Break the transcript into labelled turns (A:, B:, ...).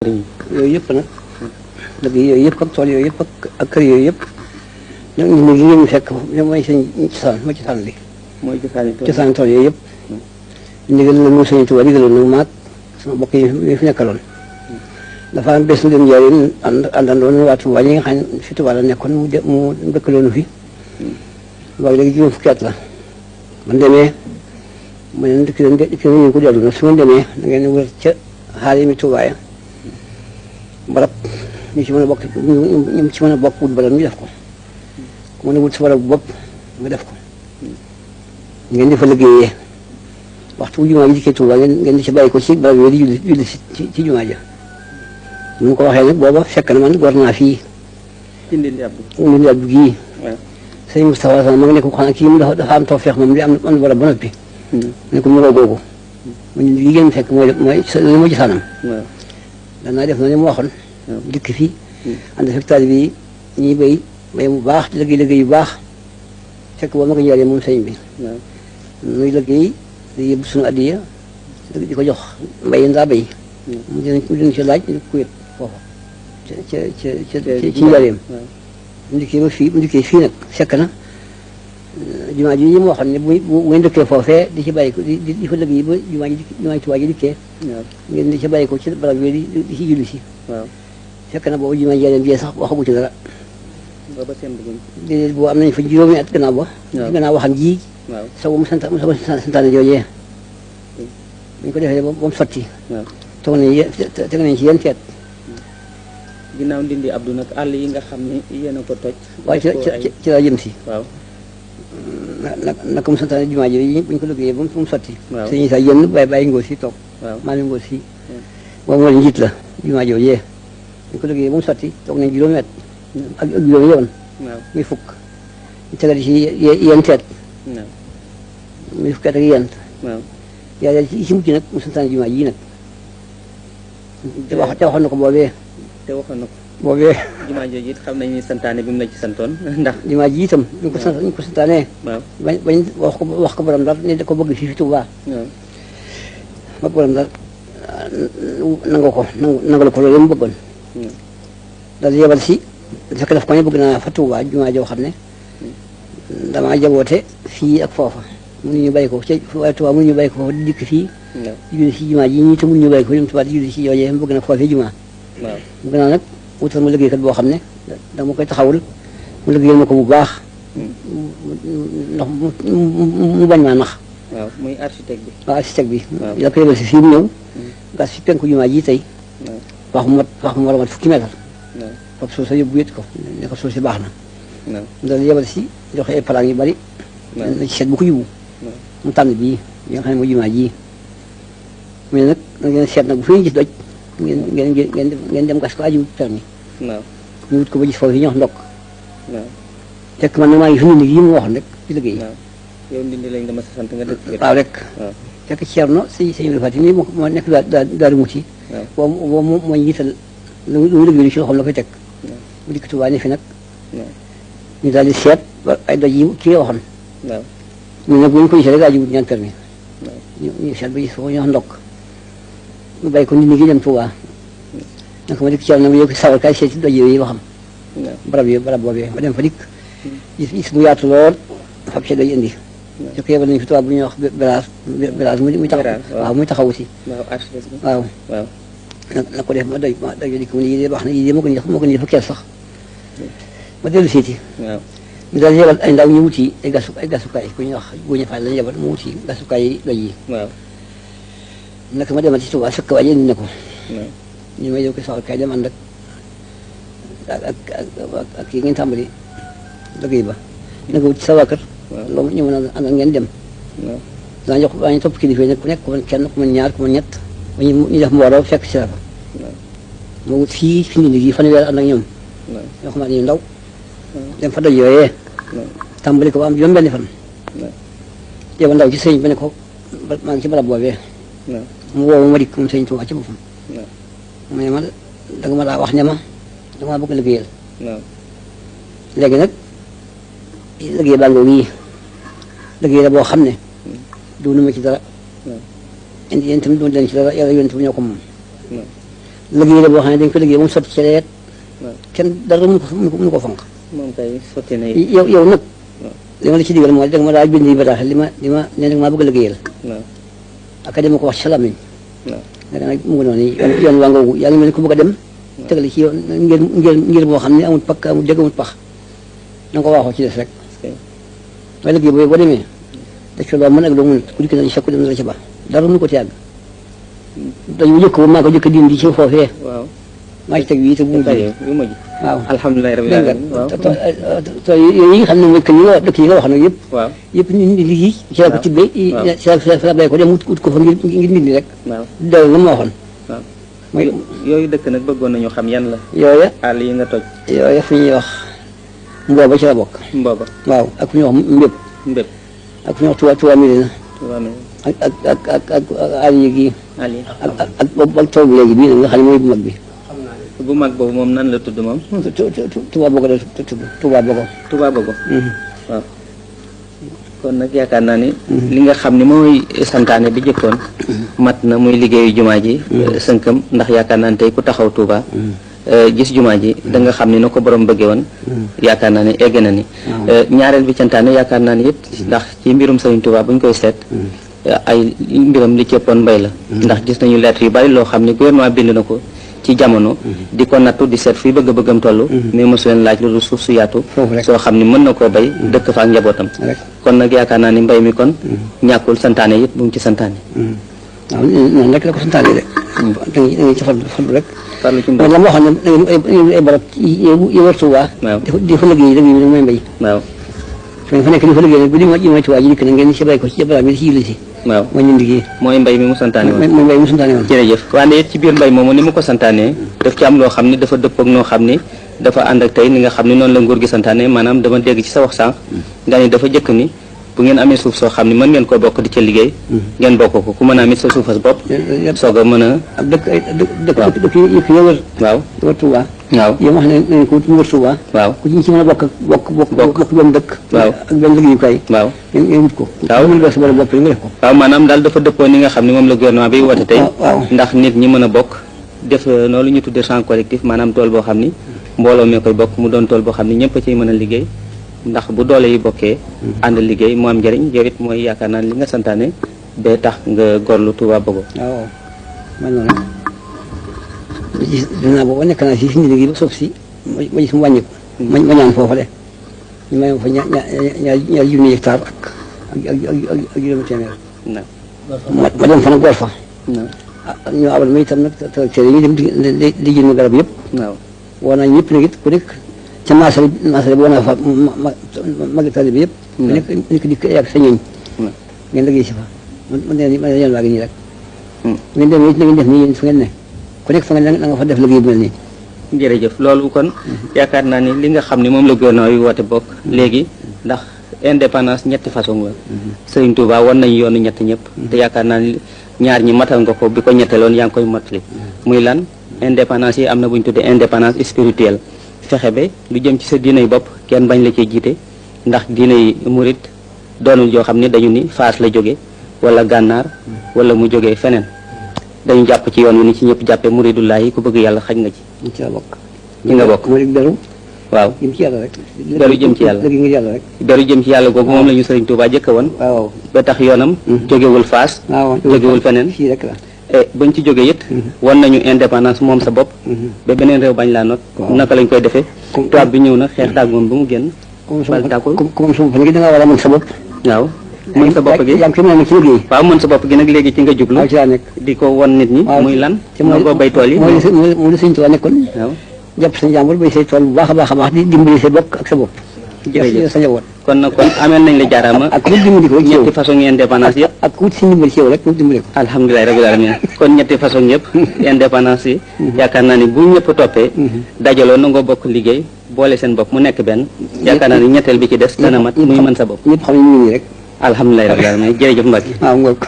A: yooyu yëpp nag dëgg yooyu yëpp ak tool yooyu yëpp ak kër yooyu yëpp ñun ñu ngi leen fekk mooy seen cosaan mooy cosaan li
B: mooy
A: cosaan tool yooyu yëpp ndigal la mu sëñ Tuubaa digaloon nag maag sama mbokk yi fi nekkaloon dafa am bés mu dem Njaaréem àndandoon waa Tuubaa ñi nga xam ne fi Tuubaa la nekkoon mu dëkkaloonu fi waaye léegi juróom fukki at la man demee ma ne dëkk leen ko dellu nag su ma demee da ngeen wër ca xaal yi mi Tuubaa ya barab ñu ci mën a bokk ñu ci mën a bokk wut barab ñu def ko ku mën a wut sa barab bopp nga def ko ngeen di fa liggéeyee waxtu bu jumaa ji dikkee Tuubaa ngeen di ci bàyyi ko ci barab yooyu di julli ci jumaa ja mu ko waxee nag booba fekk na man gor naa fii Ndindi Abdu gii sëñ Moustapha Sall ma nga ne ko xanaa kii mu dafa am tawfeex moom li am barab ba noppi ne ko mu roo googu mu li ngeen fekk mooy li ma gisaanam danaa def na ni mu waxoon dikk fii ànd fekk taalibe yi ñuy béy mu baax di liggéey yu baax fekk boobu ma ko njëriñ moom sëñ bi nuy liggéey di yóbbu suñu addiya di ko jox mbay ndaa béy mu dinañ ci laaj ku yët foofu ci njëriñ mu dikkee ba fii mu dikkee fii nag fekk na jumaa ji mu waxoon ne bu ngeen dëkkee foofee di ci bàyyi ko di fa liggéey ba jumaa ji Tuubaa ji dikkee ngeen di ci bàyyi ko ci barab yooyu di ci julli si fekk na boobu jumaa ji bi sax waxagu ci dara déedéet boo am nañ fa juróomi at gannaaw ba gannaaw waxam ji sago mu santaane joojee buñ ko defee ba mu sotti teg nañ ci yenn teet
B: ginnaaw Ndindi Abdu nag àll yi nga xam ne yéen a ko toj
A: waaye ci laa jëm si naka mu santaane jumaa ji buñ ko liggéeyee ba mu sotti sëñ Isaa yenn bàyyi ngóor si toog maa ngi ngóor si boobu moo njiit la jumaa joojee buñ ko liggéeyee ba mu sotti toog nañ juróomi at ak juróomi yoon muy fukk ñu tegal ci yenn teet muy fukki at ak yent yàlla ci mujj nag mu santaane jumaa ji nag te waxoon na ko boobee
B: jumaa jooju it xam nañ ni santaane bi mu la ci santoon ndax
A: jumaa ji itam ñu ko santaanee bañ wax ko borom Ndar ne da ko bëgg fii fi Tuubaa ba borom Ndar nangal ko loolu mu bëggoon daal yebal si fekk daf ko ne bëgg naa fa Tuubaa jumaa joo xam ne damaa jaboote fii ak foofa mënuñu bàyyi ko ci waaye Tuubaa mënuñu bàyyi ko di dikk fii di julli si jumaa ji ñi te mënuñu bàyyi ko dem Tuubaa di julli si joojee mu bëgg na foofee jumaa mu gën a nag wutal ma liggéeykat boo xam ne dama koy taxawul mu liggéeyal ma ko bu baax ndax mu bañ maa nax
B: muy architecte bi
A: architecte bi la ko yebal si fii mu ñëw gas fi penku jumaa ji tey wax mu war a mat fukki mètre foofu suuf sa yóbbu wét ko ne ko suuf si baax na mu dal yebal si joxe ay plan yu bari na ci seet bu ko yiwu mu tànn bii yi nga xam ne mooy jumaa ji mais nag da ngeen seet nag bu fi ñu gis doj ngeen dem gas ko aji wut permis ñu wut ko ba gis foofu yi ñuy wax ndokk fekk man nag maa ngi fi Ndindi yi mu waxoon rek ci liggéey
B: yow Ndindi lañ dama sa sant nga dëkk
A: waaw rek fekk Ceerno sëñ Fati nii moo nekk Daaru Muti boobu moo njiital lu mu liggéey ci loxoom la koy teg mu dikk Tuubaa ne fi nag ñu daal di seet ba ay doj yi kii waxoon ñu nag bu ñu ko gisee rek aji wut ñaan permis ñu seet ba gis foofu ñu wax ndokk mu bàyyi ko Ndindi gi dem Tuubaa naka ma dikk Ceerno na ma yow ki sawal kaay seet ci doj yooyu waxam barab boobee ma dem fa dikk gis mu yaatu lool fab ci doj indi su ko yebal nañu fi Tuubaa bu ñuy wax bérage muy taxawu si waaw na ko def ma doj dikk mu ne yii de baax na yii de moo ko ni dafa kees sax ma dellu seeti ñu daal yebal ay ndaw ñu wuti ay gasukaay ku ñuy wax Guña Faal lañu yebal mu wuti gasukaay yi doj yi naka ma demal ci Tuubaa fekk waaye indi na ko ñu may yow ko soxal kay dem ànd ak kii ngeen tàmbali liggéey ba naka wut ci sa waa kër loolu ñu mën a ànd ak ngeen dem daa jox waa ñu topp kilifa yi nag ku nekk ku mën kenn ku mën ñaar ku mën ñett ñu def mbooloo fekk si la fa ma wut fii fi Ndindi gi fanweer ànd ak ñoom yoo xamante ñu ndaw dem fa doj yooyee tàmbali ko ba am juróom benn fan yow ndaw ci sëñ ba ne ko maa ngi ci barab boobee mu woowu ma dikk moom sëñ Tuubaa ci boppam mu ne ma danga ma daa wax ne ma dama bëgg liggéeyal léegi nag liggéey baa ngoo gii liggéey la boo xam ne doonu ma ci dara indi yéen tamit doon leen ci dara yàlla yonent bi ñoo ko moom liggéey la boo xam ne dañ ko liggéey moom sotti ci leet
B: waaw
A: kenn dara mënu ko fonk
B: moom kay sotti na
A: yow nag li ma la ci digal mooy danga ma daa bind yi bataax li ma nee nag maa bëgg a liggéeyal
B: waaw
A: ak dama ko wax ci lamiñ
B: waaw
A: nag nag mu ngi noonu yoon waa ngoogu yaa ngi mel ni ku bëgg a dem tegal ci yoon ngir boo xam ne amul pakk amul dégg amul pax na nga ko waxoo ci des rek waaye liggéey boobu boo demee da ci loo mën ak loo mën ku dikk nañ sakku dem na la ci ba dara mënu ko ci yàgg dañu jëkk ba maa ko jëkk dindi ci foofee
B: waaw
A: maa ci teg bii te bu mujj
B: yu mujj
A: waaw
B: alhamdulilah rabbil alamin waaw
A: to yooyu yi nga xam ne mooy kër yi nga dëkk yi nga wax nag yëpp
B: waaw
A: yëpp ñu ngi liggéey ci la ko tibbee ci la bay ko dem ut ko fa ngir nindi rek
B: waaw
A: del la ma waxoon
B: waaw
A: mooy
B: yooyu dëkk nag bëggoon nañu xam yan la
A: yooya
B: àll yi nga toj
A: yooya fi ñuy wax mbooba ci la bokk
B: mbooba
A: waaw ak fu ñuy wax mbépp
B: mbépp
A: ak fu ñuy wax Tuubaa Medina
B: waaw
A: ak àll yi gii
B: àll yi
A: ak tool bi léegi bii nag nga xam ne mooy bu mag bi
B: bu mag boobu moom nan la tudd moom
A: Tuubaa Bogo la tudd Tuubaa Bogo
B: Touba Bogo waaw kon nag yaakaar naa ni li nga xam ne mooy santaane bi jëkkoon mat na muy liggéeyu jumaa ji sënkam ndax yaakaar naa ne tey ku taxaw Touba gis jumaa ji da nga xam ne na ko borom bëggee woon yaakaar naa ne egg na ni ñaareel bi santaane yaakaar naa ni it ndax ci mbirum Sëriñ Touba bu ñu koy seet ay mbiram li ci ëppoon mbay la ndax gis nañu lettre yu bari loo xam ne gouvernement bind na ko ci jamono di ko nattu di seet fii bëgg-bëggam toll mais mosu leen laaj loolu suuf su yaatu soo xam ne mën na koo bay dëkk fa ak njabootam kon nag yaakaar naa ni mbay mi kon ñàkkul santaane it bu mu ci santaane
A: waaw noonu rek la ko santaane de da ngay ci farlu rek
B: farlu ci mbay
A: la ma waxoon ne ay barab yi war Tuubaa di fa liggéey liggéey bi nag mooy mbay
B: waaw
A: fa nekk di fa liggéey nag bu di ma Tuubaa ji dikk na ngeen ci bay ko ci barab bi di ci yilli si
B: waaw
A: mooy ñu liggéey
B: mooy mbay mi mu santaane woon
A: mooy mbay mi mu santaane woon
B: jërëjëf wante it ci biir mbay moomu ni mu ko santaane daf ci am loo xam ne dafa dëppook noo xam ni dafa ànd ak tey ni nga xam ne noonu la nguur gi santaane maanaam dama dégg ci sa wax sànq nga ni dafa jëkk ni bu ngeen amee suuf soo xam ne mën ngeen koo bokk di ca liggéey ngeen bokk ko ku mën a amit sa suufas bopp soog a mën a
A: ak dëkk yi wër
B: waaw
A: wër Tuubaa
B: waaw
A: yow wax ne ko wër Tuubaa
B: waaw
A: ku ci mën a bokk benn dëkk
B: waaw
A: ak benn liggéeyukaay
B: waaw
A: ngeen wut ko
B: waaw
A: mën nga sa bopp nga def ko
B: waaw maanaam daal dafa dëppoo ni nga xam ne moom la gouvernement bi woote tey
A: waaw
B: ndax nit ñi mën a bokk def noonu ñu tuddee champ collectif maanaam tool boo xam ni mbooloo mee koy bokk mu doon tool boo xam ni ñëpp a ciy mën a liggéey ndax bu doole yi bokkee ànd liggéey mu am njëriñ yow it mooy yaakaar naa li nga santaane ba tax nga gorlu Touba Bogo
A: waaw man noonu dinaa booba nekk naa si liggéey ba suuf si ma gis mu wàññi ko ma ñaan foofa de ñu may fa ñaar junni hectare ak juróomi téeméer ma dem fa nag gor fa ñoo abal ma itam nag tracteur yi dem di jënd garab yëpp
B: waaw
A: woo naa ñëpp nag it ku nekk ca maasale boo naa fa magi tali bi yëpp ku nekk dikk yàgg sa ñooñ ngeen liggéey si fa man yéen waa gi nii rek ngeen dem it na ngeen def nii yéen fa ngeen ne ku nekk fa ngeen na nga fa def liggéey bu mel nii
B: jërëjëf loolu kon yaakaar naa ni li nga xam ne moom la gouvernement yi woote bokk léegi ndax indépendance ñetti façon la Sëriñ Touba wan nañu yoonu ñett ñëpp te yaakaar naa ni ñaar ñi matal nga ko bi ko ñetteloon yaa ngi koy matali muy lan indépendance yi am na bu ñu tuddee indépendance spirituelle fexe ba lu jëm ci sa diinay bopp kenn bañ la ciy jiite ndax diinay murit doonul joo xam ne dañu ni Faas la jóge wala gànnaar wala mu jógee feneen dañu jàpp ci yoon wi ni ci ñëpp jàppee muridullahi ku bëgg yàlla xaj nga ci
A: ci la bokk
B: ci nga bokk
A: mooy beru
B: waaw
A: jëm ci yàlla rek
B: beru jëm ci yàlla
A: ngir yàlla rek
B: beru jëm ci yàlla googu moom la ñu Sëriñ Tuubaa jëkka woon
A: waaw
B: ba tax yoonam jógewul Faas jógewul feneen
A: fii rek la
B: bañ ci jógee it wan nañu indépendance moom sa bopp ba beneen réew bañ laa not naka lañ koy defee tubaab bi ñëw na xeex daag moom ba mu génn bal tàkkul
A: comme su fa da nga war a mën sa bopp
B: waaw mën sa bopp gi
A: yaa ngi fi mën a ci liggéey
B: waaw mën sa bopp gi nag léegi ci nga jublu
A: waaw ci laa nekk
B: di ko wan nit ñi muy lan moo ko bay tool yi
A: mooy li Sëriñ Tuubaa nekkoon
B: waaw
A: jàpp sa njàmbur bay say tool bu baax a baax di dimbali sa bokk ak sa bopp
B: jërëjëf
A: sa njaboot
B: kon nag kon ameel nañ la jaaraama
A: ak wut dimbali ko rek ci yow
B: ñetti façon indépendance yëpp
A: ak wut si ndimbal ci yow rek wut dimbali ko
B: alhamdulilah rabbil alamin kon ñetti façon yëpp indépendance yi yaakaar naa ni bu ñëpp toppee dajaloo nangoo bokk liggéey boole seen bopp mu nekk benn yaakaar naa ni ñetteel bi ci des dana mat muy mën sa bopp
A: ñëpp xam ne ñu ngi nii rek
B: alhamdulilah rabbil alamin jërëjëf Mbacke
A: waaw ngoog